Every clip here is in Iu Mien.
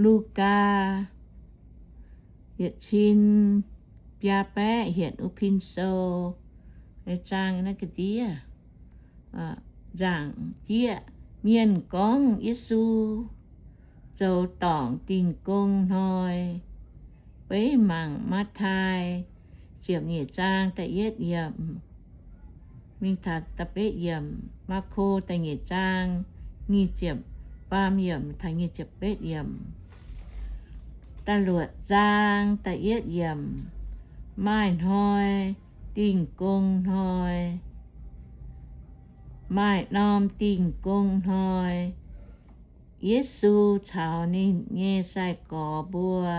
Lugaa yietc cin biaa baeqv hietc wuov pin sou, zaang naaiv ga'ndiev, nzaangc jieqv. Mienh gorngv Yesu zoux dorngc Dingh Gong Hnoi. Beiv mangc Matv^taai ziepc nyeic zaang da'yietv yiemc mingh taux da'betv yiemc, Maako da'nyeic zaang nyic ziepc faam yiemc taux nyic ziepc betv yiemc. Da'luoqc zaang da'yietv yiemc, maaih hnoi Dingh Gong Hnoi. Maaih norm Dingh Gong Hnoi, Yesu caux ninh nyei sai-gorx mbuo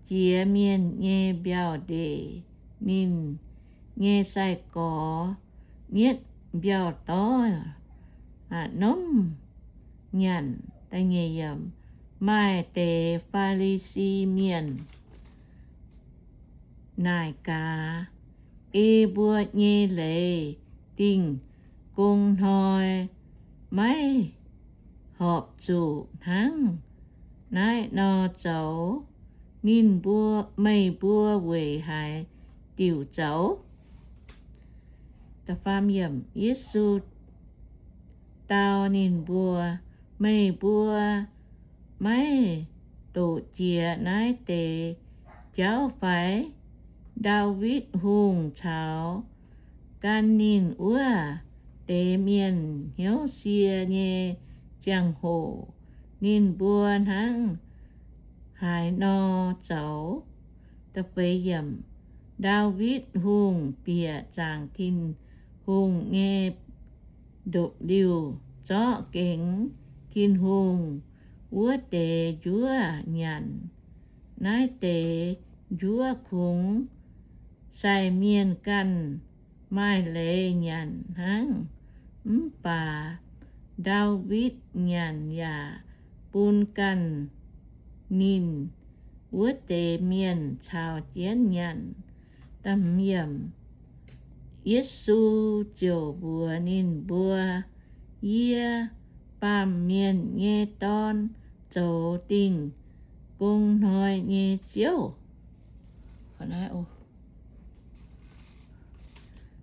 jiex mienh nyei mbiauh ndeic. Ninh nyei sai-gorx nietv mbiauh dorv, nomv nyanc. Maaih deix Faa^li^si Mienh naaic gaax, Ei mbuo nyei leiz Dingh Gong Hnoi maiv horpc zuqc hnangv naaiv nor zoux. Ninh mbuo, meih mbuo weic haaix diuc zoux? Yesu dau ninh mbuo, Meih mbuo maiv doqc jiex naaiv deix jauv fai? Ndaawitv Hungh caux gan ninh wuov deix mienh hnyouv sie nyei ziangh hoc, ninh mbuo hnangv haaix nor zoux? Ndaawitv Hungh bieqc zaangc Tin-Hungh nyei ndopv-liuh zorqv gengx Tin-Hungh wuov deix njuov nyanc. Naaiv deix njuov kungx sai mienh ganh maaih leiz nyanc hnangv. Mv baac Ndaawitv nyanc yaac bun ganh ninh wuov deix mienh caux jienv nyanc. Yesu ziouc mbuox ninh mbuo, Yie, Baamh Mienh nyei Dorn, zoux Dingh Gong Hnoi nyei Ziouv.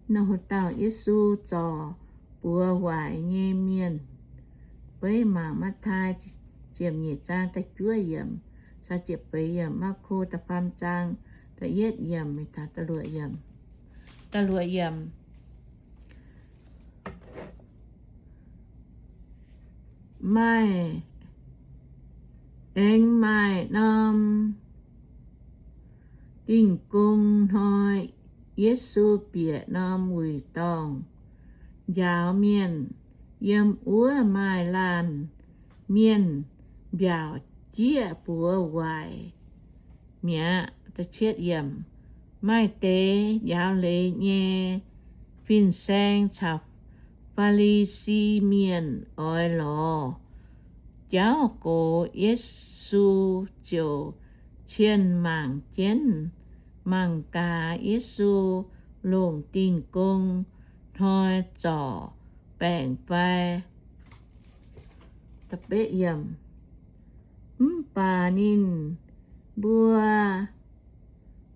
Naaiv dauh Yesu zorc buoz waaic nyei mienh. Beiv mangc Matv^taai ziepc nyeic zaang da'juov yiemc caux ziepc feix yiemc, Maako da'faam zaang da'yietv yiemc mingh taux da'luoqc yiemc. Da'luoqc yiemc. Maaih, aengx maaih norm Dingh Gong Hnoi, Yesu bieqc norm wuic dorngh njaaux mienh. Yiem wuov maaih laanh mienh mbiaauc jieqv buoz waaic mi'aqv. Maaih deix njaaux leiz nyei fin-saeng caux Faa^li^si Mienh oix lorz jauv gox Yesu, ziouc cien mangc jienv. Mangc gaax, Yesu longc Dingh Gong Hnoi zorc baengc fai? Mv baac ninh mbuo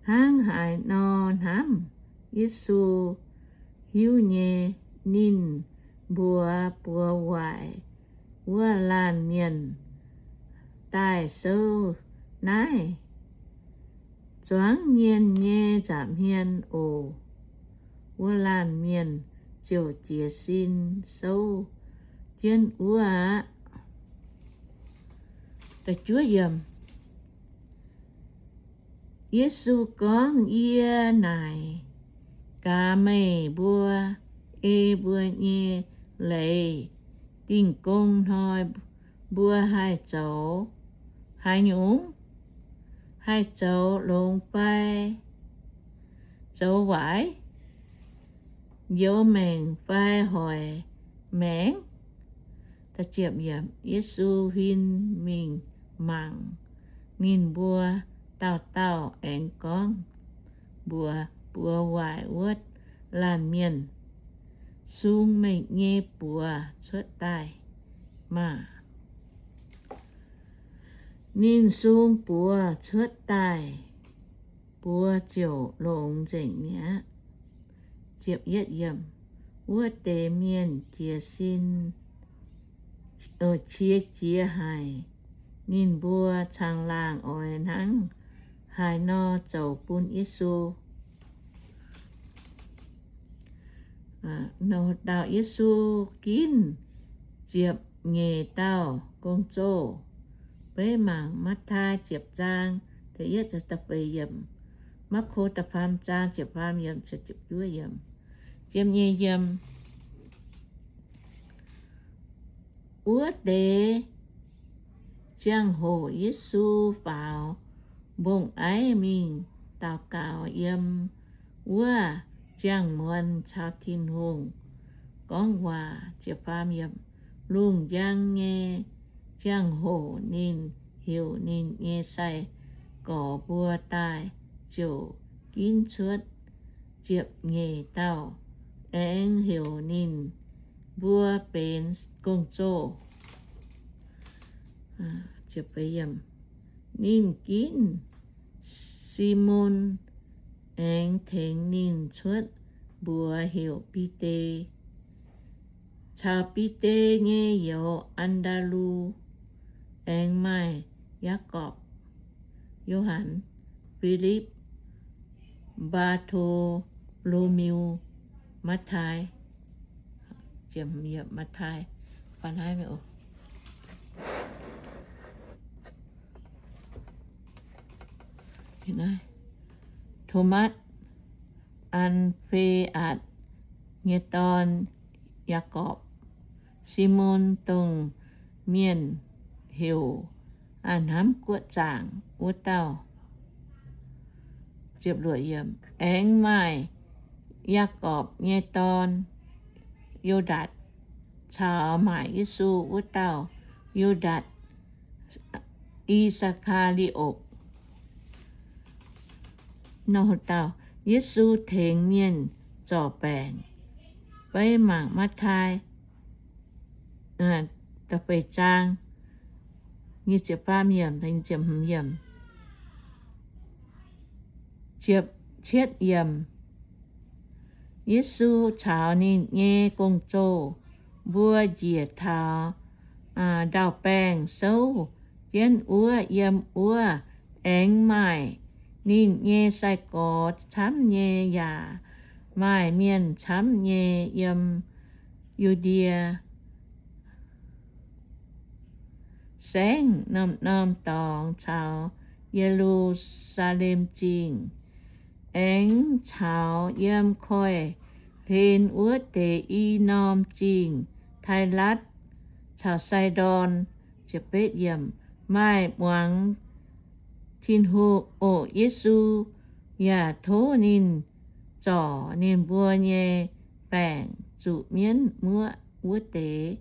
hnangv haaix nor hnamv, Yesu hiuv nyei. Ninh mbuox buoz waaic wuov laanh mienh daaih souv naaiv, Zuangx mienh nyei nza'hmien oc. Wuov laanh mienh ziouc jiez sin souv jienv wuov aqv. Yesu gorngv, Yie naaic gaax meih mbuo, ei mbuo nyei leiz Dingh Gong Hnoi mbuo haih zoux haaix nyungc? Haih zoux longx fai zoux waaic? Njoux maengc fai hoic maengc? Yesu huin mingh mangc ninh mbuo dauh dauh aengx gorngv mbuox buoz waaic wuov laanh mienh, Sung meih nyei buoz cuotv daaih maah! Ninh sung buoz cuotv daaih, buoz ziouc longx nzengc mi'aqv. Wuov deix mienh jiez sin, qiex jiez haic. Ninh mbuo caangh laangh oix hnangv haaix nor zoux bun Yesu. Dauh Yesu ginv ziepc nyeic dauh gong-zoh. Beiv mangc Matv^taai ziepc zaang, Marko da'faam zaang ziepc faam yiemc, ziepc nyeic yiemc. Wuov deix ziangh hoc Yesu faaux mbong-aiv mingh daux gaux yiem wuov ziangh muonz caux Tin-Hungh gorngv waac. Lungh njang nyei ziangh hoc ninh heuc ninh nyei sai-gorx mbuo daaih ziouc ginv cuotv ziepc nyeic dauh, aengx heuc ninh mbuo benx gong-zoh. Ninh ginv Simon aengx tengx ninh cuotv mbuox heuc Bide, caux Bide nyei youz An^ndaa^lu, aengx maaih Yaagorpc, Yo^han, Filipv, Mbaa^to^lo^miu, Matv^taai, Matv^taai, Tomatv, An^fe^atc nyei dorn, Yaagorpc, Simon, dongh mienh heuc A'hnamv Guoqv Zaangc wuov dauh. Aengx maaih Yaagorpc nyei dorn, Yu^ndatc, caux maaic Yesu wuov dauh, Yu^ndatc I^saa^kaa^li^otc. Yesu tengx mienh zorc baengc. Beiv mangc Matv^taai da'feix zaang, Yesu caux ninh nyei gong-zoh mbuo njiec taux ndau-baengh souv jienv wuov. Yiem wuov aengx maaih ninh nyei sai-gorx camv nyei yaac maaih mienh camv nyei yiem Yu^ndie Saengv, norm-norm dorngx caux Ye^lu^saa^lem Zingh, aengx caux yiem koiv-hlen wuov deix i norm zingh, Tailatv caux Saidon. Maaih muangx Tin-Hungh, o, Yesu, yaac tov ninh zorc ninh mbuo nyei baengc zuqc mienv muoqv wuov deix,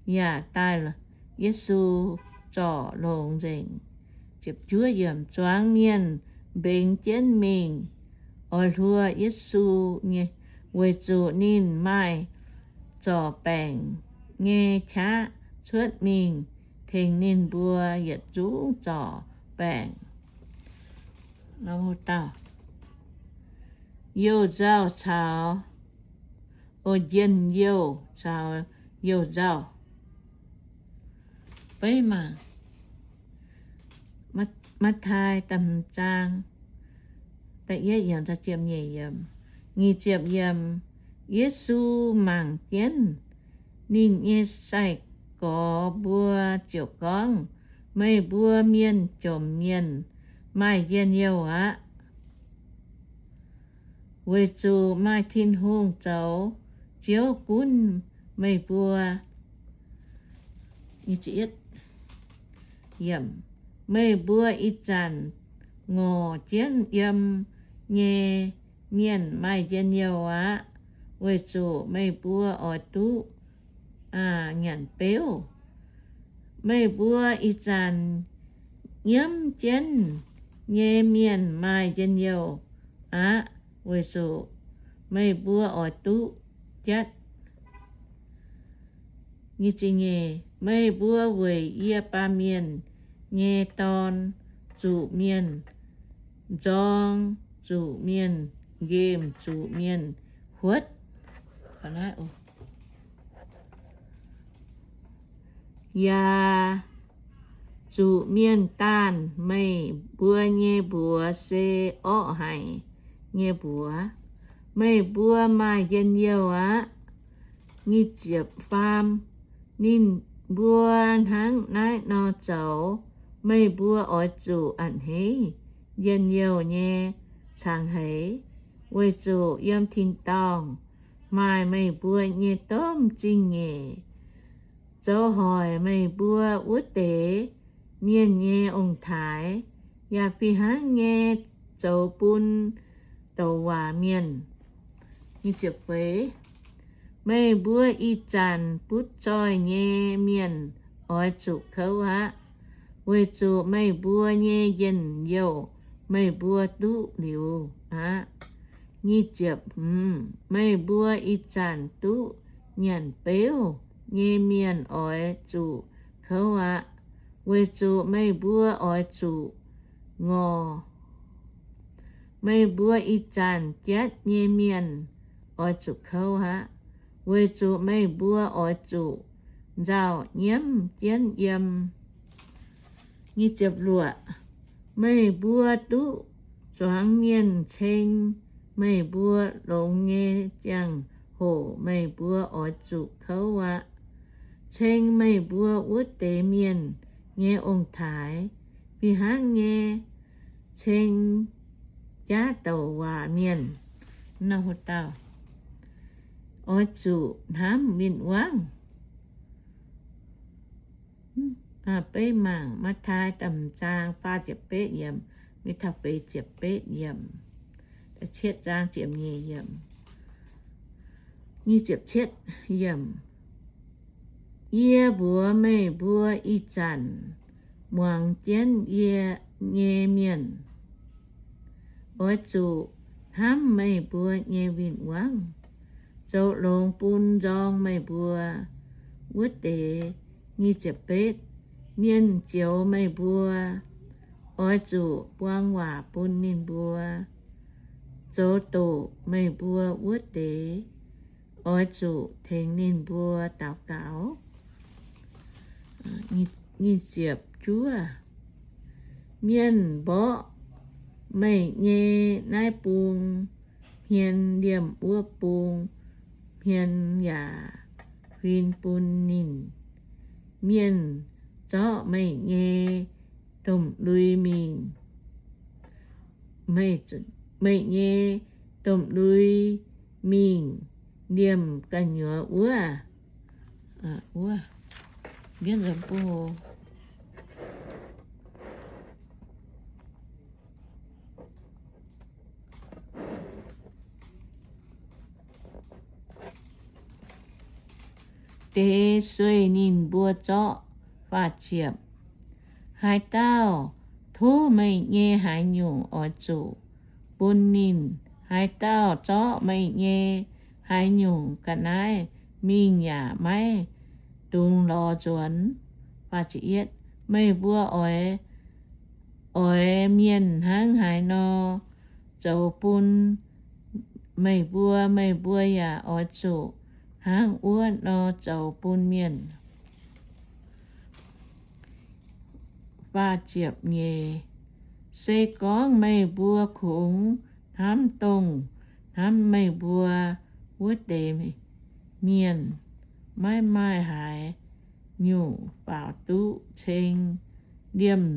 yaac daaih Yesu zorc longx nzengc. Zuangx mienh mbengx jienv mingh oix hluo Yesu nyei, weic zuqc ninh maaih zorc baengc nyei qaqv cuotv mingh tengx ninh mbuo yietc zungv zorc baengc. Youh nzauh caux, o, njien-youh caux youh nzauh. Beiv mangc Matv^taai da'hmz zaang, da'yietv yiemc, da'ziepc nyeic yiemc, nyic ziepc yiemc. Yesu mangc jienv ninh nyei sai-gorx mbuo ziouc gorngv, Meih mbuo mienh jomc mienh maaih njien-youh aqv, weic zuqc maaih Tin-Hungh zoux Ziouv gunv meih mbuo. Meih mbuo ih zanc ngorc jienv yiem nyei mienh maaih njien-youh aqv, weic zuqc meih mbuo oix duqv nyanc beuv. Meih mbuo ih zanc nyiemv jienv nyei mienh maaih njien-youh aqv, weic zuqc meih mbuo oix duqv jatv. Meih mbuo weic yie baamh mienh nyei dorn, zuqc mienh nzorng, zuqc mienh nqemh, zuqc mienh huotv, yaac zuqc mienh daanh. Meih mbuo nyei mbuox se orqv haic nyei mbuox. Meih mbuo maaih njien-youh aqv. Nyic ziepc faam. Ninh mbuo hnangv naaiv nor zoux, meih mbuo oix zuqc a'hneiv njien-youh nyei caangh heix, weic zuqc yiem tin-dorngh maaih meih mbuo nyei domh zingh nyeic, zoux hoic meih mbuo wuov deix mienh nyei ong-taaix, yaac fih hnangv nyei zoux bun douc waac mienh. Meih mbuo ih zanc butv zoih nyei mienh oix zuqc kouv aqv, weic zuqc meih mbuo nyei njien-youh meih mbuo duqv liuz aqv. Nyic ziepc hmz. Meih mbuo ih zanc duqv nyanc beuv nyei mienh oix zuqc kouv aqv, weic zuqc meih mbuo oix zuqc ngorc. Meih mbuo ih zanc jatv nyei mienh oix zuqc kouv aqv, weic zuqc meih mbuo oix zuqc nzauh nyiemv jienv yiem. Meih mbuo duqv zuangx mienh ceng meih mbuo longx nyei ziangh hoc meih mbuo oix zuqc kouv aqv. Ceng meih mbuo wuov deix mienh nyei ong-taaix fih hnangv nyei ceng jaav douc waac mienh. Oix zuqc hnamv win-wangv. Beiv mangc Matv^taai da'hmz zaang faah ziepc betv yiemc, mingh taux feix ziepc betv yiemc, cietv zaang ziepc nyeic yiemc. Yie mbuox meih mbuo ih zanc muangx jienv yie nyei mienh, oix zuqc hnamv meih mbuo nyei win-wangv, zoux longx bun nzorng meih mbuo wuov deix. Nyic ziepc betv. Mienh zioux meih mbuo, oix zuqc buang waac bun ninh mbuo. Zoux doqc meih mbuo wuov deix, oix zuqc tengx ninh mbuo daux gaux. Nyic ziepc juov. Mienh mborqv meih nyei naaiv bung hmien liemh wuov bung hmien yaac huin bun ninh. Mienh zorqv meih nyei domh lui mingh, meih nyei domh lui mingh liemh gu'nyuoz wuov. Deix sueih ninh mbuo zorqv. Faah ziepc. Haaix dauh tov meih nyei haaix nyungc oix zuqc bun ninh. Haaix dauh zorqv meih nyei haaix nyungc ga'naaiv mingh yaac maiv dungx lorz nzuonx. Meih mbuo oix, oix mienh hnangv haaix nor zoux bun meih mbuo, meih mbuo yaac oix zuqc hnangv wuov nor zoux bun mienh. Se gorngv meih mbuo kungx hnamv dongh hnamv meih mbuo wuov deix mienh, maiv maaih haaix nyungc faaux duqv ceng. Liemh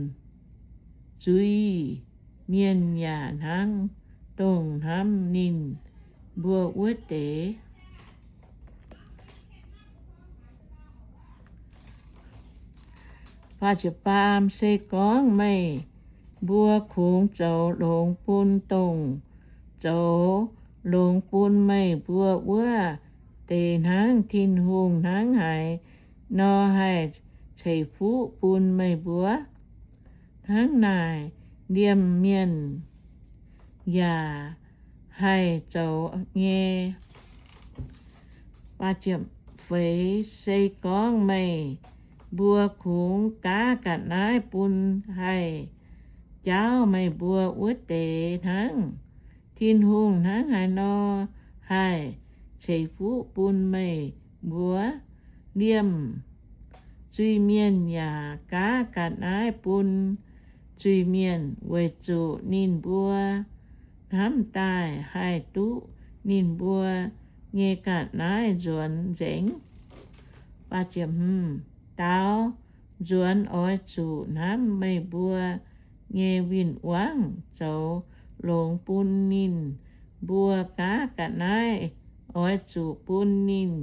zuiz-mienh yaac hnangv dongh hnamv ninh mbuo wuov deix. Se gorngv meih mbuo kungx zoux longx bun dongh zoux longx bun meih mbuo wuov deix hnangv Tin-Hungh hnangv haaix nor haih ceix fuqv bun meih mbuo? Hnangv naaic liemh mienh yaac haih zoux nyei. Se gorngv meih mbuo kungx gaav ga'naaiv bun haih jaauv meih mbuo wuov deix hnangv. Tin-Hungh hnangv haaix nor haih ceix fuqv bun meih mbuo? Liemh zuiz-mienh yaac gaav ga'naaiv bun zuiz-mienh, weic zuqc ninh mbuo hnamv daaih haih duqv ninh mbuo nyei ga'naaiv nzuonx nzengc. Daaux nzuonx oix zuqc hnamv meih mbuo nyei win-wangv zoux longx bun ninh mbuo gaav ga'naaiv. Oix zuqc bun ninh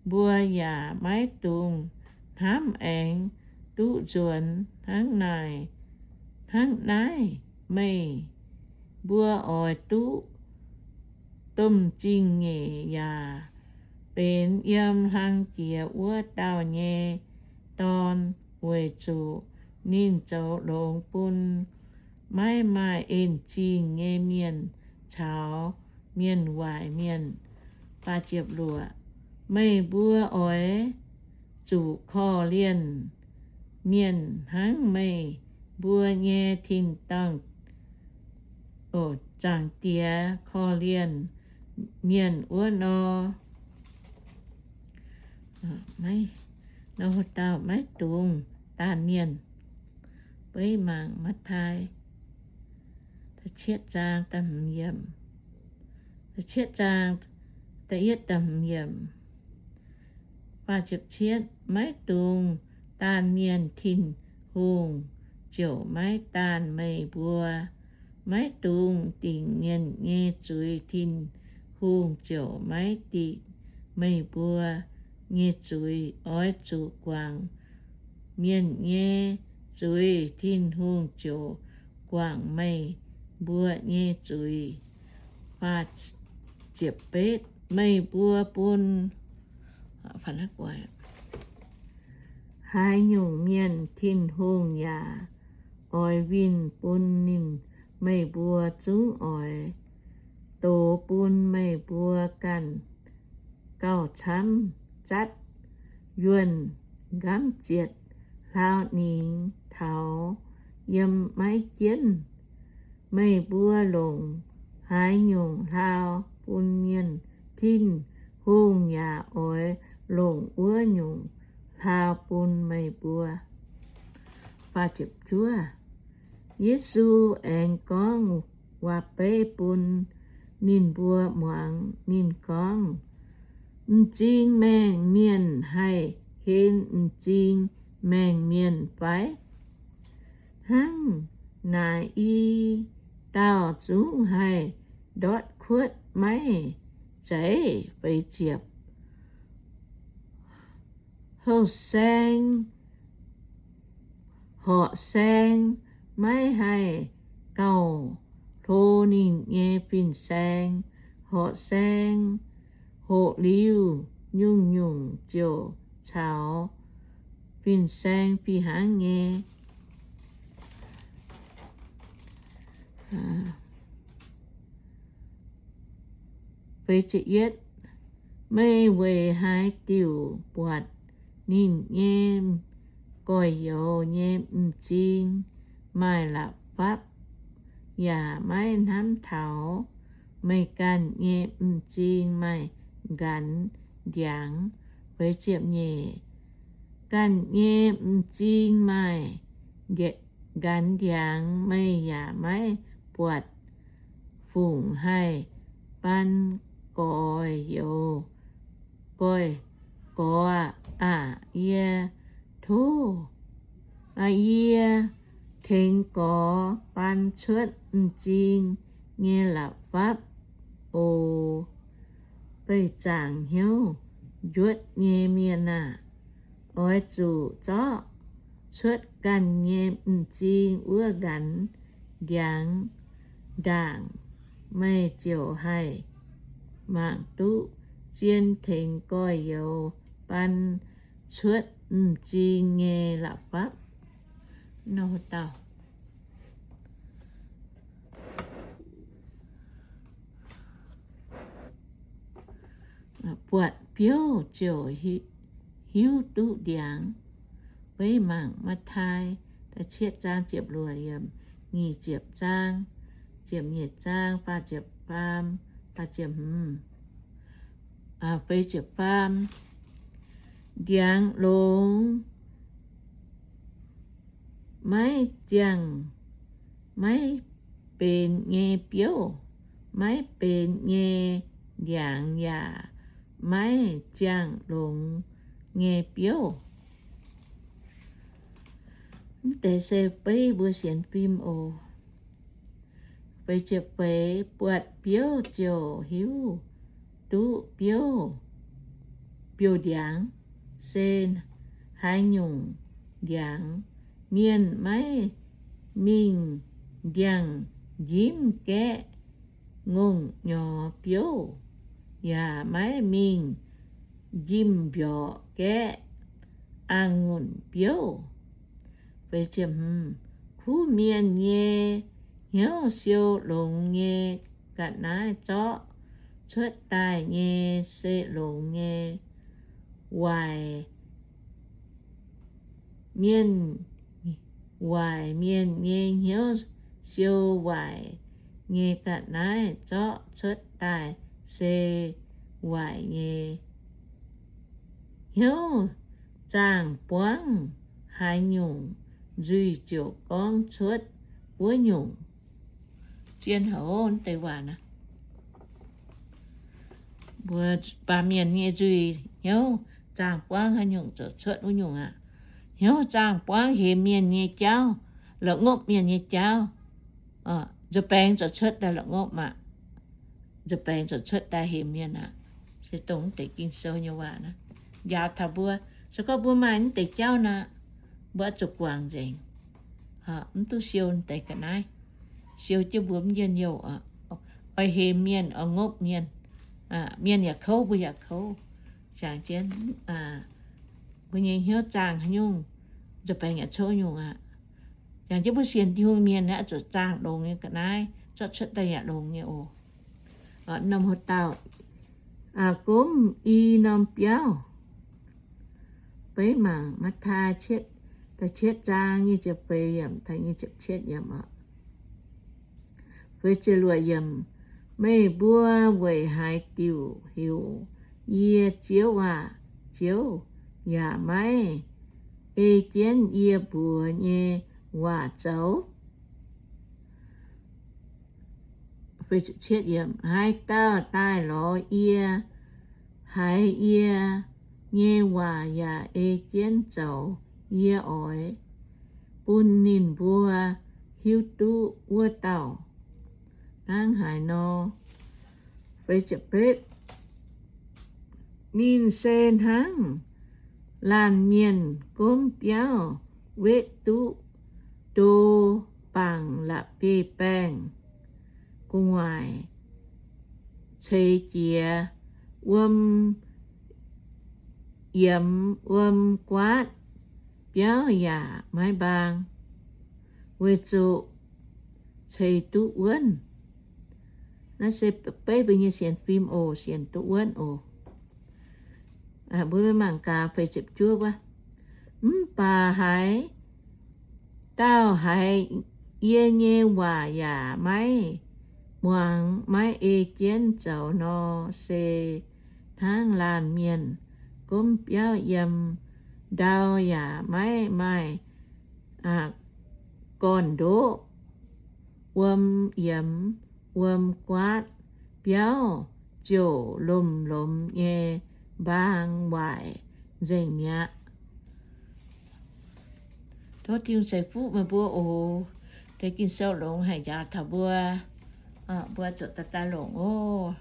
mbuo yaac maiv dungx hnamv aengx duqv nzuonx hnangv naaic, hnangv naaiv. Meih mbuo oix duqv domh zingh nyeic yaac benx yiem hlang jiex wuov dauh nyei dorn, weic zuqc ninh zoux longx bun maiv maaih en-zingh nyei mienh caux mienh waaic mienh. Meih mbuo oix zuqc korv-lienh mienh hnangv meih mbuo nyei tin-dorngh, Zaangc Diex korv-lienh mienh wuov nor. Maiv, dauh maiv dungx daanh mienh. Beiv mangc Matv^taai cietv zaang, cietv zaang, da'yietv, maiv dungx daanh mienh, Tin-Hungh ziouc maiv daanh meih mbuo. Maiv dungx dingc mienh nyei zuiz, Tin-Hungh ziouc maiv dingc meih mbuo nyei zuiz. Oix zuqc guangc mienh nyei zuiz, Tin-Hungh ziouc guangc meih mbuo nyei zuiz. Meih mbuo bun haaix nyungc mienh, Tin-Hungh yaac oix winh bun ninh. Meih mbuo zungv oix dox bun meih mbuo ganh gauh camv zatv yuonh nqamv zietc hlaau ningx taux yiem maiv jienv. Meih mbuo longc haaix nyungc hlaau bun mienh, Tin-Hungh yaac oix longc wuov nyungc hlaau bun meih mbuo. Yesu aengx gorngv waac-beiv bun ninh mbuo muangx. Ninh gorngv, M'zing maengh mienh haih hlen m'zing maengh mienh fai? Hnangv naaic i dauh zungv haih ndortv kuotv maiv zeiz. Feix ziepc, houh saeng, horqc saeng maiv haih gauh hlo ninh nyei fin-saeng. Horqc saeng hoqc liuz, nyungc-nyungc ziouc caux fin-saeng fih hnangv nyei. Meih weic haaix diuc buatc ninh nyei gorx-youz nyei m'zing maaih la'fapv yaac maiv hnamv taux meih ganh nyei m'zing maaih nqanx ndiangx? Ganh nyei m'zing maaih nqanx ndiangx meih yaac maiv buatc fungc haih ban gorx-youz, gorx, gorx aah! Yie tov, yie tengx gorx ban cuotv m'zing nyei la'fapv oc. Beih zaangc hnyouv njuotv nyei mienh aah! Oix zuqc zorqv cuotv ganh nyei m'zing wuov nqanx ndiangx ndaangc, meih ziouc haih mangc duqv zien tengx gorx-youz ban cuotv m'zing nyei la'fapv. Buatc biouv ziouc hiuv duqv ndiangx. Beiv mangc Matv^taai da'cietv zaang ziepc luoqc yiemc, nyic ziepc zaang, ziepc nyeic zaang, faah ziepc faam, faah ziepc hmz, feix ziepc faam. Ndiangx longx maiv ziangh, maiv benx nyei biouv, maiv benx nyei ndiangx yaac maiv ziangh longx nyei biouv. Mv deix se beiv mbuo sienx fim oc. Feix ziepc feix, buatc biouv ziouc hiuv duqv biouv, biouv-ndiangx se haaix nyungc ndiangx. Mienh maiv mingh ndiangx-njimv gaeqv ngongh nyorx biouv, yaac maiv mingh njimv-mbiorqc gaeqv a'ngunc biouv. Kuv mienh nyei hnyouv siou longx nyei ga'naaiv zorqv cuotv daaih nyei se longx nyei. Waaic mienh, waaic mienh nyei hnyouv siou waaic nyei ga'naaiv zorqv cuotv daaih se waaic nyei. Hnyouv zaangh-buangv haaix nyungc, nzuih ziouc gorngv cuotv wuov nyungc. Zien haic deix waac naaiv. Mbuo baamh mienh nyei nzuih hnyouv zaangh-buangv haaix nyungc ziouc cuotv wuov nyungc aqv. Hnyouv zaangh-buangv hemx mienh nyei jauv, la'ngopv mienh nyei jauv, nza'baengx ziouc cuotv daaih la'ngopv aqv. Nza'baengx ziouc cuotv daaih hemx mienh aqv. Se dongh mv deix Ging-Sou nyei waac naaiv njaaux taux mbuo, se gorngv mbuo maaih mv deix jauv nor, mbuo oix zuqc guangc nzengc, mv duqv siou mv deix ga'naaiv. Siou jienv mbuo mv njien-youh, oix hemx mienh, oix ngopv mienh. Mienh yaac kouv, mbuo yaac kouv. Jangx jienv mbuo nyei hnyouv zaangh haaix nyungc, nza'baengx yaac cuotv nyungc aqv. Jangx jienv mbuo sienx Tin-Hungh mienh naaiv zuqc zaangh longx nyei ga'naaiv, zorqv cuotv daaih yaac longx nyei oc. Norm houv dauh, gomv i norm biauv. Beiv mangc Matv^tai da'cietv zaang nyic ziepc feix yiemc taux nyic ziepc cietv yiemc oc. Feix ziepc luoqc yiemc, meih mbuo weic haaix diuc heuc yie Ziouv aah, Ziouv, yaac maiv ei jienv yie mbuox nyei waac zoux? Haaix dauh daaih lorz yie, haiz yie nyei waac yaac ei jienv zoux, yie oix bun ninh mbuo hiuv duqv wuov dauh hnangv haaix nor. Ninh se hnangv laanh mienh gomv biauv wetv duqv ndo bangc la'bieiv baengh gu'nguaaic ceix jiez wuom, yiemx wuom guaatv, biauv yaac maiv mbaang, weic zuqc ceix duqv wuonv. Naaiv se beiv mbuo nyei sienx fim oc, sienx duqv wuonv oc. Mbuo mangc gaax feix ziepc juov wuov, mv baac haaix dauh haiz yie nyei waac yaac maiv muangx, maiv ei jienv zoux nor, se hnangv laanh mienh gomv biauv yiem ndau yaac maiv maaih gorn-ndoqv, wuom yiemx wuom guaatv, biauv ziouc lomh-lomh nyei mbaang waaic nzengc mi'aqv. Tov Tin-Hungh ceix fuqv meih mbuo oc. Deix Ging-Sou longx haic, njaaux taux mbuo, mbuo zuqc daaih daaih longc oc.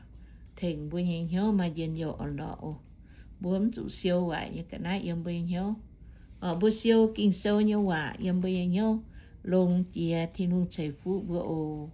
Tengx mbuo nyei hnyouv maaih njien-youh orn-lorqc oc. Mbuo mv zuqc siou waaic nyei ga'naaiv yiem mbuo nyei hnyouv. Mbuo siou Ging-Sou nyei waac yiem mbuo nyei hnyouv, longx jiex Tin-Hungh ceix fuqv mbuo oc.